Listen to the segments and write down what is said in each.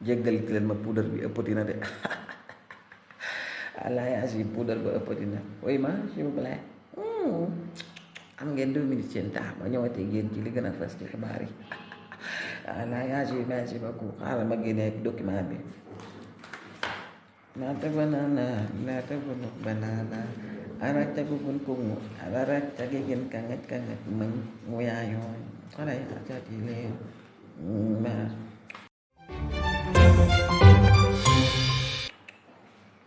jéggal ki leen ma puudar bi ëppati na de alliance yi puudar ba ëppati na oui ma s'il vous plaît am ngeen 2 minutes seen temps ma ñëwatee ngeen ci li gën a fës ci xibaar yi alliance yi merci beaucoup xaaral ma génnee document bi naata banana araca gugun kungu araca gegen kangat nguyaayoon xalay acati leen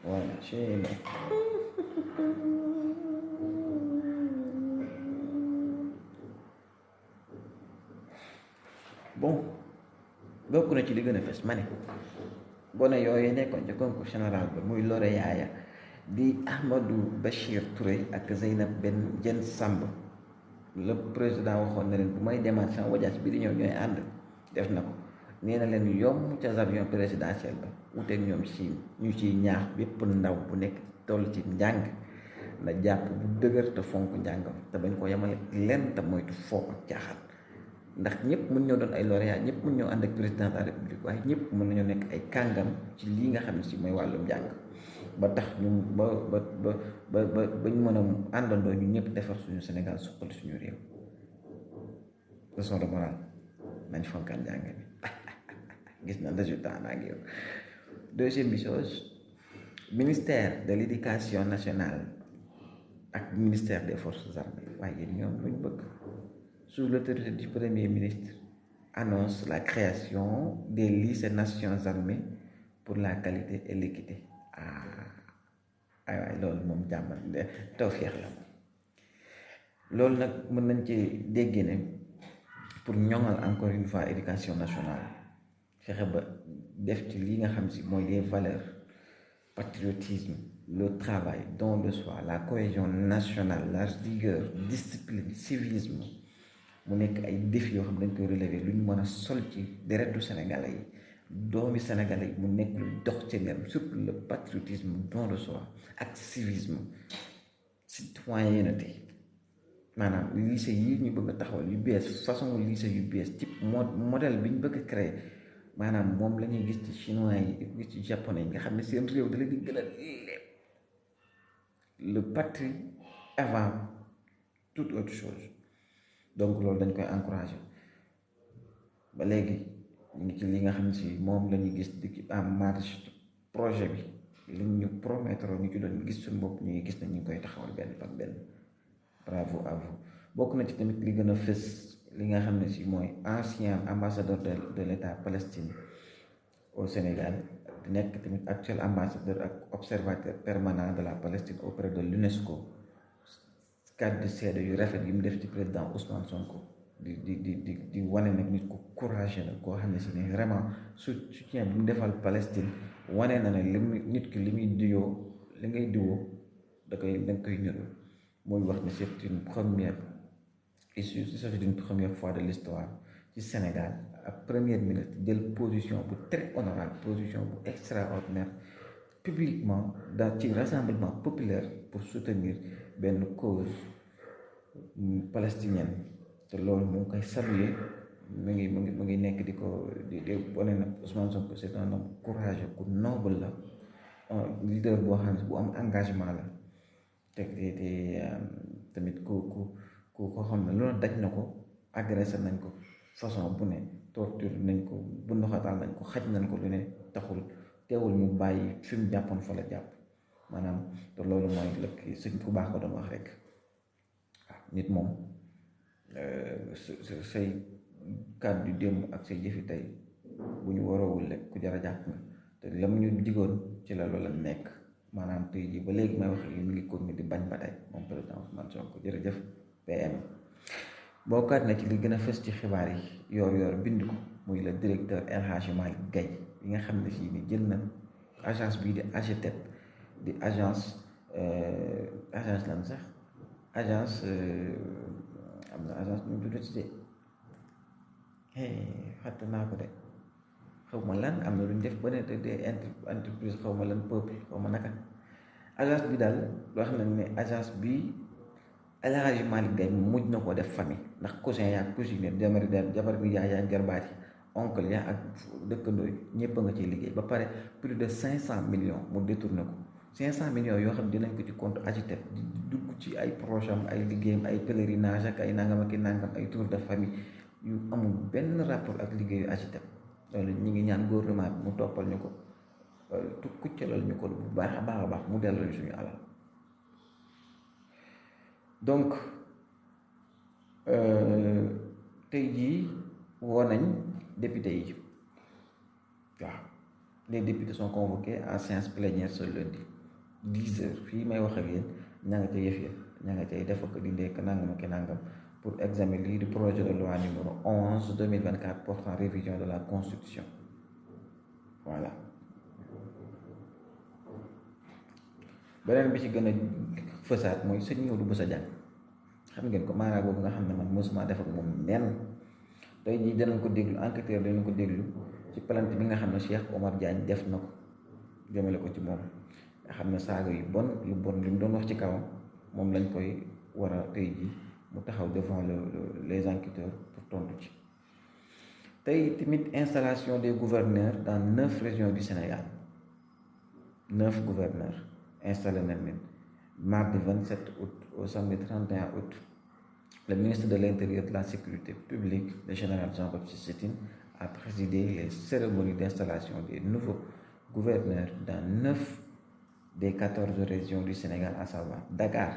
voilà c'est bon. Bon bokk na ci li gën a fes ma ne gone yooyu nekkoon ci concours général ba muy lauréat ya di Ahmadou Bachir Touré ak Zeynab Ben Diène Samb le président waxoon na leen bu may demaat sama wajaas bi di ñëw ñooy ànd def na ko nee na leen yomb ca avion présidentiel ba wuteeg ñoom si ñu ciy ñaax bépp ndaw bu nekk toll ci njàng na jàpp bu dëgër te fonk njàngam te bañ ko yemale lenn te moytu foo ak caaxaan ndax ñëpp mën ñoo doon ay lauréat ñëpp mën ñoo ànd ak président de la république waaye ñëpp mën nañoo nekk ay kàngam ci lii nga xam ne si mooy wàllum njàng ba tax ñu ba ñu mën a àndandoo ñu ñëpp defar suñu Sénégal suqali suñu réew leçon de morale nañ fonkaan njàng bi gis na résultat naa ngi yow. Deuxième bi chose ministère de l'éducation nationale ak ministère des forces armées waaye yéen ñoom luñ bëgg sous l'autorité du Premier ministre, annonce la création des lycées Nations Armées pour la qualité et l'équité. Loolu moom jàmbat tawfeex la loolu nag mën nañ ci dégg ne pour ñoŋal encore une fois éducation nationale fexe ba def ci li nga xam si mooy les valeurs patriotisme le travail don de soi la cohésion nationale la rigueur discipline civisme mu nekk ay défis yoo xam dañ koy relever lu ñu mën a sol ci deretu sénégalais yi doomi sénégalais yi mu nekk lu dox ci leen surtout le patriotisme don de soi ak civisme citoyenneté maanaam lycée yi ñu bëgg a taxawal yu bees façon lycée yu bees ci modèle bi ñu bëgg a créer maanaam moom la ñuy gis ci chinois yi di ko gis ci japonais yi nga xam ne seen réew da leen di gën a lépp le patrie avant toute autre chose donc loolu dañ koy encourager ba léegi ñu ngi ci li nga xam ne si moom la ñuy gis di en marche projet bi li ñu promettre ñu ci doon gis suñu bopp ñu ngi gis ne ñu ngi koy taxawal benn par benn bravo à vous. bokk na ci tamit li gën a fës li nga xam ne si mooy ancien ambassadeur de l'État Palestine au Sénégal di nekk tamit actuel ambassadeur ak observateur permanent de la Palestine auprès de l'UNESCO kàddu seede yu rafet yi mu def ci président Ousmane Sonko di wane nag nit ku courageux la koo xam ne si ne vraiment soutien bu mu defal Palestine wane na ne nit ki li muy diwoo li ngay diwoo da nga koy ñëru mooy wax ne c'est une première fois de l'histoire ci Sénégal ak premier ministre jël position bu très honorable position bu extraordinaire publiquement dans ci rassemblement populaire pour soutenir benn cause palestinienne te loolu mu ngi koy saluer mu ngi nekk di ko di wane na Ousmane Sonko c'est un homme courageux ku noble la leader boo xam ne bu am engagement la te tamit ku xam ne loolu daj na ko agressé nañ ko façon bu ne torture nañ ko bu ndoxatal nañ ko xaj nañ ko lu ne taxul teewul mu bàyyi fi mu jàppoon fa la jàpp maanaam te loolu mooy lëkk sëñ ku baax ko doon wax rek waaw nit moom say kàddu démb ak say jëfi tey bu ñu waroowul rek ku jar a jàpp nga te la mu ñu digoon ci la loola nekk maanaam tey jii ba léegi may wax yi mu ngi continuer di bañ ba tey moom président Ousmane Sonko jërëjëf PM. bokkaat na ci li gën a fës ci xibaar yi yor bind ko muy le directeur El Hadji Malick Gaye yi nga xam ne fii ni jël na agence bii di AGETEP di agence lan sax agence am na agence ñu tudd ci de fàtte naa ko de xaw ma lan am na lu ñu def ba ne te entreprise xaw ma lan peuple xaw ma naka agence bi daal loo xam ne agence bi El Hadji Malick Gaye mujj na ko def famille ndax cousin yaa cousine jabar bi yaay yaa jarbaat yi oncle ya ak dëkkandoo yi ñëpp a nga ciy liggéey ba pare plus de 500 millions mu détourné ko 500 millions yoo xam dinañ ko ci compte AGETEP di dugg ci ay projet am ay liggéeyam ay pèlerinage ak ay nangam ak i nangam ay tour de famille yu amul benn rapport ak liggéeyu AGETEP loolu ñu ngi ñaan gouvernement bi mu toppal ñu ko kuccalal ñu ko bu baax a baax mu delloo ñu suñu alal donc tey jii woo nañ député yi waaw les députés sont convoqués en séance plénière ce lundi 10 heures fii may wax ak yéen ña nga ca yëf ya ña nga cay def ak di ndekk nangam ak nangam pour examiner lii di projet de loi numéro 11 2024 portant révision de la constitution voilà beneen bi ci gën a fësaat mooy sëñ Modou Bousso Diagne xam ngeen ko maanaam boobu nga xam ne man mosuma def ak moom nenn tey jii danañ ko déglu enquêteur danañ ko déglu ci plainte bi nga xam ne Cheikh Omar Diagne def na ko jëmale ko ci moom nga xam ne saaga yu bon li mu doon wax ci kawam moom lañ koy war a tey jii mu taxaw devant les enquêteurs pour tontu ci tey tamit installation des gouverneurs dans 9 régions du Sénégal 9 gouverneurs installé nañ leen mardi 27 août au samedi 31 août le ministre de l'Intérieur et de la Sécurité publique, le général Jean-Baptiste Tine, a présidé les cérémonies d'installation des nouveaux gouverneurs dans 9 des 14 régions du Sénégal, à savoir Dakar,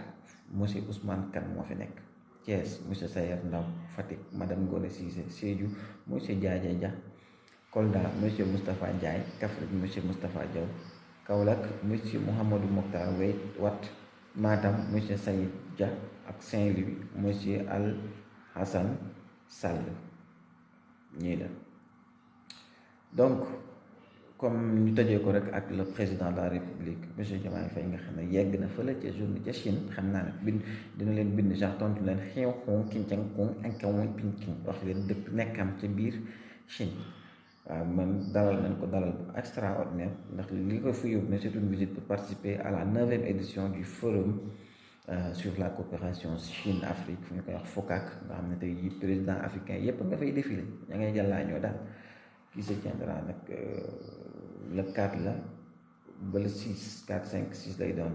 M. Ousmane Kane moo fi nekk, Thiès, M. Sayer Ndaw, Fatick, Madame Ngone Cissé, Sédhiou, M. Diadja Dia, Kolda, M. Moustapha Ndiaye, Kaffrine, M. Moustapha Diaw, Kaolack, M. Mouhamadou Mokhtar Wat, Matam, M. Saïd Dia, ak Saint-Louis, M. Al Hassan Sall ñii la donc comme ñu tëjee ko rek ak le président de la République monsieur Diomaye Faye nga xam ne yegg na fële ca journée ca Chine xam naa ne bind dina leen bind genre tontu leen xew xon kincang kong ankawoon pinking wax leen dëkk nekkam ca biir Chine waaw man dalal nañ ko dalal bu extraordinaire ndax li ko fi yóbbu ne c'est une visite pour participer à la 9e édition du forum sur la coopération Chine-Afrique fu ñu koy wax FOCAC nga xam ne tey jii président africain yépp nga fay défilé ña ngay jàllaa ñoo daal qui se tiendra nag le 4 la ba le 6 4 5 6 lay doon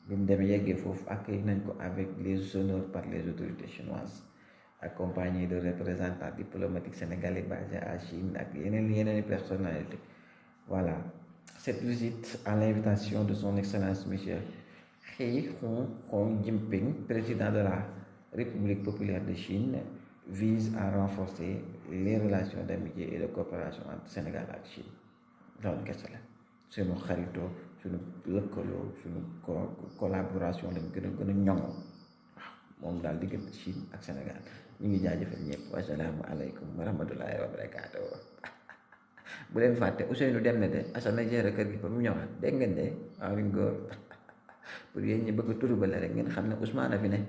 bi mu demee yeggee foofu accueilli nañ ko avec les honneurs par les autorités chinoises accompagné de représentants diplomatiques sénégalais basés à Chine ak yeneen personnalités voilà cette visite à l'invitation de son excellence monsieur Xi Jinping, président de la République populaire de Chine, vise à renforcer les relations d'amitié et de coopération entre Sénégal et Chine. loolu kese la suñu xaritoo suñu lëkkaloo suñu collaboration lañ gën a ñoŋoo moom daal diggante Chine ak Sénégal ñu ngi jaajëfal ñëpp wasalaamu aleykum wa rahmatullahi wa barakaatu bu leen fàtte Ousseynou dem na de Assane na géré kër gi ba mu ñëwaat dégg ngeen de waaw góor pour yéen ñi bëgg a turubale rek ngeen xam ne Ousmane a fi ne